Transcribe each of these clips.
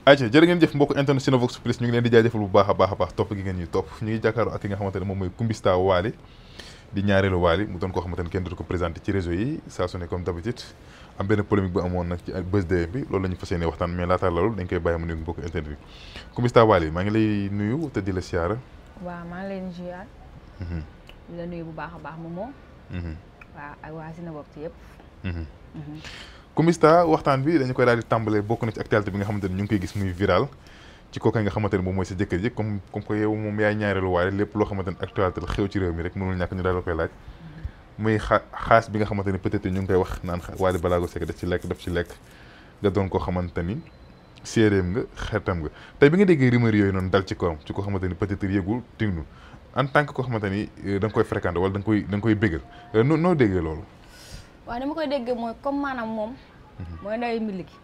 ayca jërë ngeen jëf mbokk internet Cinevox Plus ñu ngi leen di jaajëfal bu baax a baax topp gi ngeen ñuy topp ñu ngi jàkkaarloo ak ki nga xamante ne moom mooy Coumbista Wally di ñaareelu Wally mu doon koo xamante ne kenn dootu ko présenté ci réseau yi saa su ne comme d'habitude am benn polémique bu amoon nag ci buzz day bi loolu la ñu fas yéene waxtaan mais laata loolu dañ koy bàyyi mu nuyu mbokk internet bi Coumbista Wally maa ngi lay nuyu te di la siyaara. waaw maa ngi leen ziar. di la nuyu bu baax a baax Momo. waaw ak waa Cinevox yëpp. Coumbista waxtaan bi dañu koy daal di tàmbalee bokk na ci actualité bi nga xamante ne ñu ngi koy gis muy viral ci kooka nga xamante ne moom mooy sa jëkkër ji comme que yow moom yaay ñaareelu Wally lépp loo xamante ne actualité la xew ci réew mi rek mënul ñàkk ñu daal la koy laaj muy xaas bi nga xamante ne peut-être ñu ngi koy wax naan Wally Ballago Seck daf ci lekk nga doon koo xamante ni séeréem nga xeetam nga tey bi nga déggee rumeur yooyu noonu dal ci kawam ci koo xamante ni peut-être yëgul tinnu en tant que koo xamante ni da nga koy fréquenté wala da nga koy bégal noo déggee loolu. waaw dama koy déggee mooy comme maanaam moom. mooy ndaw mbi gi.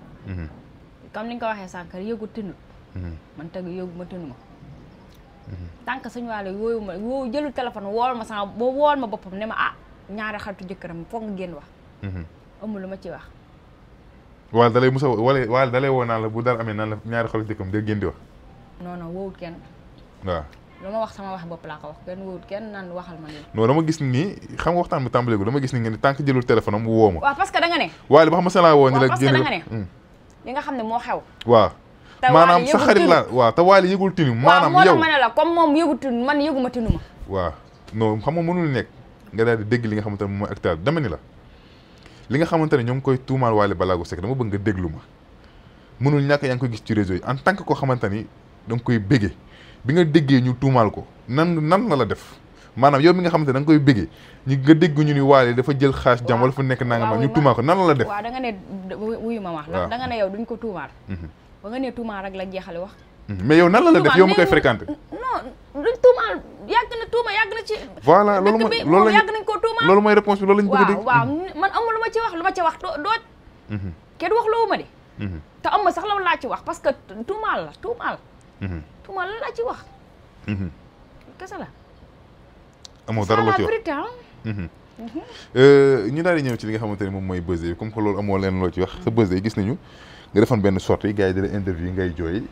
comme ni nga ko waxee sànq yëgu tinut man teg yëgu ma tinu ma. tant que suñu wàll yooyu ma woo jëlul téléphone wool ma sama boo wool ma boppam ne ma ñaari xaritu jëkkëram foog nga génn wax. amul lu ma ci wax. waaw dalay musa wala dalay woo naan la bu dara amee naan la ñaari xaritu jëkkëram day génn di wax. non non woowut kenn. waaw. lu ma wax sama wax bopp laa ko wax kenn woowut kenn naan waxal ma nii. non dama gis ni xam nga waxtaan bi tàmbaleegu dama gis ni nga ni tant que jëlul téléphone am woo ma. waaw parce que da nga ne. waaye ba xam sa laa woo ni la parce que da nga ne. li nga xam ne moo xew. waaw. maanaam sa xarit la waaw te Wally yëgul tinu maanaam yow waaw moo tax ma ne la comme moom yëgu tinu man yëgu ma tinu ma. waaw non xam nga mënul nekk nga daal di dégg li nga xamante ne moom mooy actualité dama ni la li nga xamante ne ñoo ngi koy tuumaal Wally Ballago Seck dama bëgg nga déglu ma mënul ñàkk yaa ngi koy gis ci réseau yi en tant que koo xamante ni da nga koy béggee bi nga déggee ñu tuumaal ko nan la def maanaam yow mi nga xamante ne da nga koy béggee nga dégg ñu ni Wally dafa jël xaas jam wala fu nekk nangam ñu tuumaal ko nan la def. waaw da nga ne wuyu ma wax la da nga ne yow duñ ko tuumaal. ba nga ne tuumaal rek la jeexale wax. mais yow nan la def yow mi koy fréquenté. non duñ tuumaal yàgg na ci. voilà loolu yàgg nañ koo tuumaal loolu mooy réponse bi loolu lañ bëgg a dégg. waaw man amul lu ma ci wax doo kenn wax loo ma de. te am ma sax la laa ci wax parce que tuumaal la tuumaal la laa ci wax. kese la. amoo dara loo ci wax ñu daal di ñëw ci li nga xamante ne moom mooy buzz yi comme que loolu amoo leen loo ci wax sa buzz yi gis nañu nga defoon benn sortie gars yi di la interview ngay jooy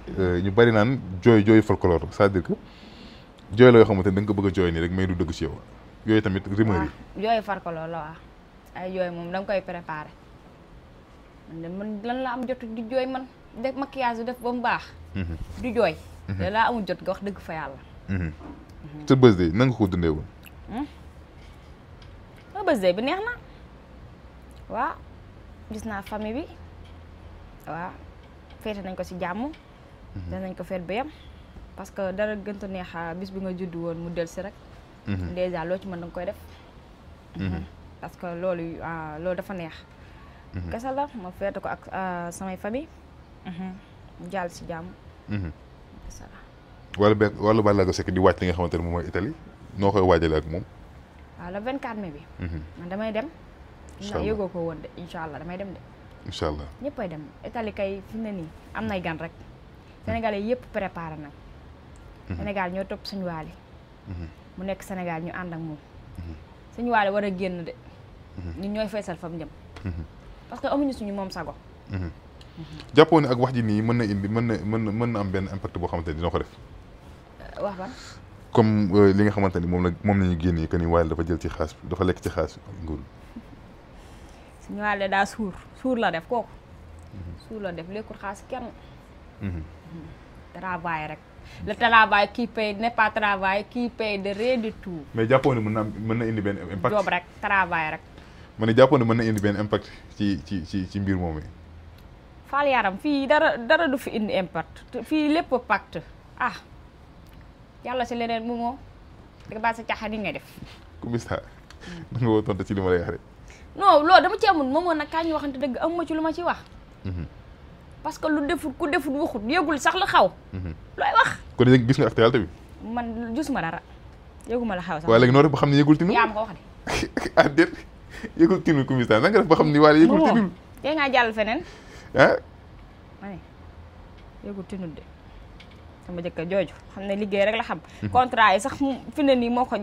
ñu bari naan jooy folklore c'est-à-dire que jooy la yoo xamante ne da nga ko bëgg a jooy nii rek mais du dëgg ci yow yooyu tamit rumeur yi. jooy folklore la waaw ay jooy moom da nga koy préparé man lan la am jot di jooy man def maquillage bi def ba mu baax. du jooy. da laa amul jot nga wax dëgg fa yàlla. sa buzz yi na nga ko dundee woon. buzz bi neex na waaw gis naa famille bi waaw feete nañ ko ci jàmm. danañ ko feet ba yem parce que dara gënta neex bis bi nga judd woon mu del si rek. déjà loo ci mën danga koy def. parce que loolu dafa neex. kese la ma feete ko ak samay famille. mu jàll ci jàmm. kese la. Wally Ballago Seck di wàcc li nga xamante ne moom mooy Italie noo koy waajalee ak moom. waaw le 24 mai bi. man damay dem. incha allah yëgoo ko woon de incha allah damay dem de. incha allah ñëppay dem Italie kay fi mu ne nii am nay gan rek. Sénégalais yëpp préparé nag. Sénégal ñoo topp suñu Wally. mu nekk Sénégal ñu ànd ak moom. suñu Wally war a génn de. ñun ñooy feesal fa mu jëm. parce que amuñu suñu moom sago. jàppoo ne ak wax ji nii mën na am benn impact boo xamante ne dina ko def. wax ban. comme li nga xamante ni moom la ñu génnee que ni Wally dafa jël ci xaas bi dafa lekk ci xaas nguur. suñu Wally daa suur la def kooku. suur la def lekkul xaas kenn. travail rek. le travail qui paye n'est pas travail qui paye de rien du tout. mais jàppoo ne mën na indi benn impact. job rek travail rek. ma ne jàppoo ne mën na indi benn impact ci mbir moom yi. Fall yaram fii dara du fi indi impact fii lépp pacte yàlla si leneen mu moo da nga bàyyi sa caaxaan yi ngay def. Coumbista da nga woo tontu ci li ma lay wax rek. non loolu dama ci amul moomoon nag kaa ñu waxante dëgg amuma ci lu ma ci wax. parce que lu defut ku defut waxut yëgul sax la xaw. looy wax. kon gis nga actualité bi. man gisuma dara yëguma la xaw sax. waaye léegi noo def ba xam ne yëgul tinu. yaa ma ko wax de. ah déet yëgul tinu Coumbista na nga def ba xam ni Wally yëgul tinu. tey ngaa jàll feneen. ma ne yëgul tinu de. sama jëkkër jooju xam ne liggéey rek la xam. contrat yi sax fi ne nii moo ko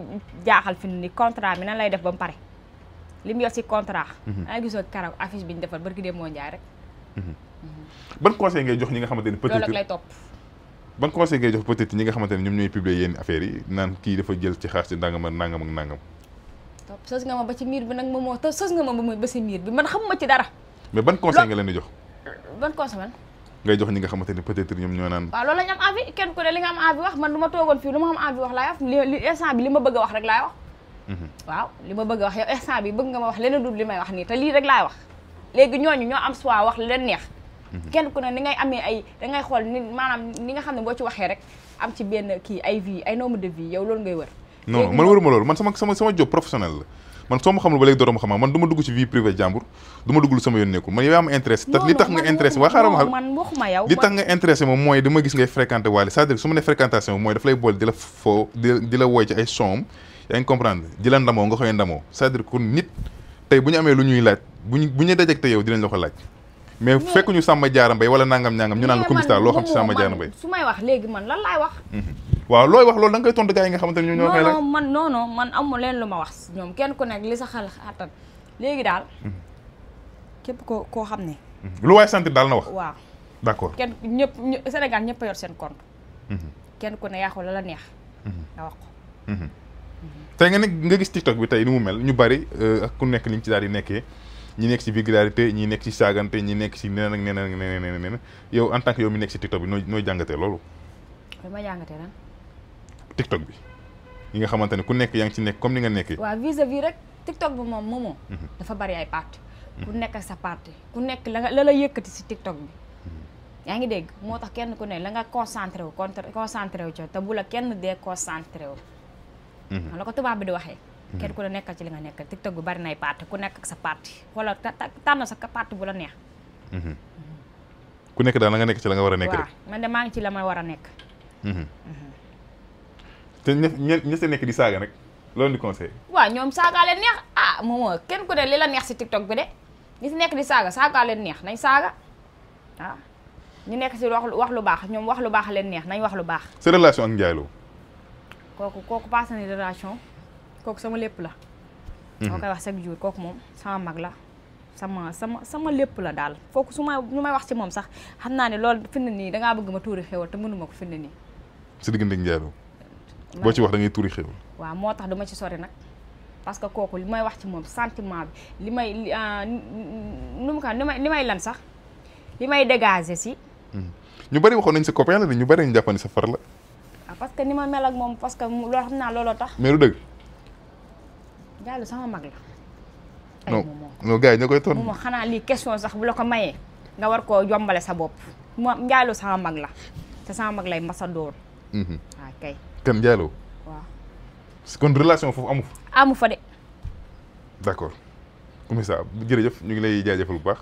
jaaxal fi ne nii contrat bi nan lay def ba mu pare. li mu yor si contrat. maa ngi gisoo karaw affiche bi ñu defal barki dem moo njaay rek. ban conseil ngay jox ñi nga xamante ni loolu peut-être rek lay topp. ban conseil ngay jox peut-être ñi nga xamante ne ñoom ñooy publier yenn affaires yi naan kii dafa jël ci xaalis ci nangam ak nangam ak nangam. topp sës nga ma ba ci miir bi nag moom moo te sës nga ma ba ci miir bi man xamuma ci dara. mais ban conseil nga leen di jox. ban conseil man. ngay jox ñi nga xamante ni peut-être ñoom ñoo naan. waaw loolu lañ am envie kenn ku ne li nga am envie wax man du ma toogoon fii lu ma am envie wax laay wax li instant bi li ma bëgg a wax rek laay wax. waaw li ma bëgg a wax yow instant bi bëgg nga ma wax leneen dul li may wax nii te lii rek laay wax léegi ñooñu ñoo am choix wax leen neex. kenn ku ne ni ngay amee ay dangay xool ni maanaam ni nga xam ne boo ci waxee rek am ci benn kii ay vie ay nombre de vie yow loolu ngay wër. non man wëruma loolu man sama job professionnel la man soo ma xamul ba léegi dootoo ma xam man du ma dugg ci vie privée jàmbur du ma dugg lu sama yoon nekkul man yow yaa ma intéressé te li tax nga intéressé waa xaaral ma xam man waxuma yow li tax nga intéressé moom mooy dama gis ngay fréquenté Wally c'est-à-dire su ma ne fréquentation mooy daf lay boole di la foo di la woy ci ay soom yaa ngi comprendre di la ndamoo nga koy ndamoo c'est-à-dire que nit tey bu ñu amee lu ñuy laaj bu ñu dajek te yow dinañ la ko laaj mais fekk ñu Samba Diarra Mbaye wala nangam ñangam ñu naan la Coumba Star loo xam ci Samba Diarra Mbaye su may wax léegi man lan laay wax waaw looy wax loolu da nga koy tontu gars yi nga xamante ne ñoo koy laaj non man amu leen lu ma wax ñoom kenn ku nekk li sa xel xattan léegi daal képp koo xam ne lu waay sant daal na wax waaw d'accord kenn ñëpp Sénégal ñëpp a yor seen compte kenn ku ne yaa ko la neex nga wax ko tey nga gis TikTok bi tey ni mu mel ñu bari ak ku nekk li ñu ci daal di nekkee ñi nekk ci vulgarité ñi nekk ci saagante ñi nekk ci neneen ak neneen ak neneen yow en tant que yow mi nekk ci TikTok bi nooy jàngatee loolu li ma jàngatee lan TikTok bi yi nga xamante ne ku nekk yaa ngi ci nekk comme ni nga nekkee waaw vis-à-vis rek TikTok bi moom dafa bari ay parti ku nekk ak sa parti ku nekk la la yëkkati ci TikTok bi yaa ngi dégg moo tax kenn ku ne la nga concentré wu ci te bu la kenn dee concentré wu la ko tubaab bi di waxee kenn ku ne nekkal ci li nga nekkal TikTok bi bari nay parti ku nekk ak sa parti wala tànn sa parti bu la neex ku nekk daal la nga nekk ci la nga war a nekk rek waaw man de maa ngi ci la may war a nekk te ña sa nekk di saaga nag loolu di conseil waaw ñoom saagaa leen neex moomoo kenn ku ne li la neex si TikTok bi de ñi si nekk di saagaa leen neex nañ saaga waaw ñu nekk si wax lu baax ñoom wax lu baax leen neex nañ wax lu baax sa relation ak Ndiaye Lo kooku passé na relation kooku sama lépp la moo koy wax chaque jour kooku moom sama mag la sama lépp la daal kooku su may wax ci moom sax xam naa ne loolu fi ne nii dangaa bëgg ma tuuri xéwal te mënuma ko fi ne nii sa diggante ak Ndiaye Lo boo ci wax da ngay tuuri xéwal waaw moo tax duma ci sori nag parce que kooku li may wax ci moom sentiment bi li may li may lan sax li may dégager si ñu bari waxoon nañ sa copain la de ñu bari nañ jàpp ne sa far la parce que ni ma mel ak moom parce que loolu xam naa looloo tax mais lu dëgg Ndiaye Lo sama mag la non gars yi ñoo koy toon moom xanaa lii question sax bu la ko mayee nga war koo jombale sa bopp moom Ndiaye Lo sama mag la te sama mag lay mbasa dóor waaw kay kan Ndiaye Lo waaw kon relation foofu amu fa de d'accord comme ça jërëjëf ñu ngi lay jaajëfal bu baax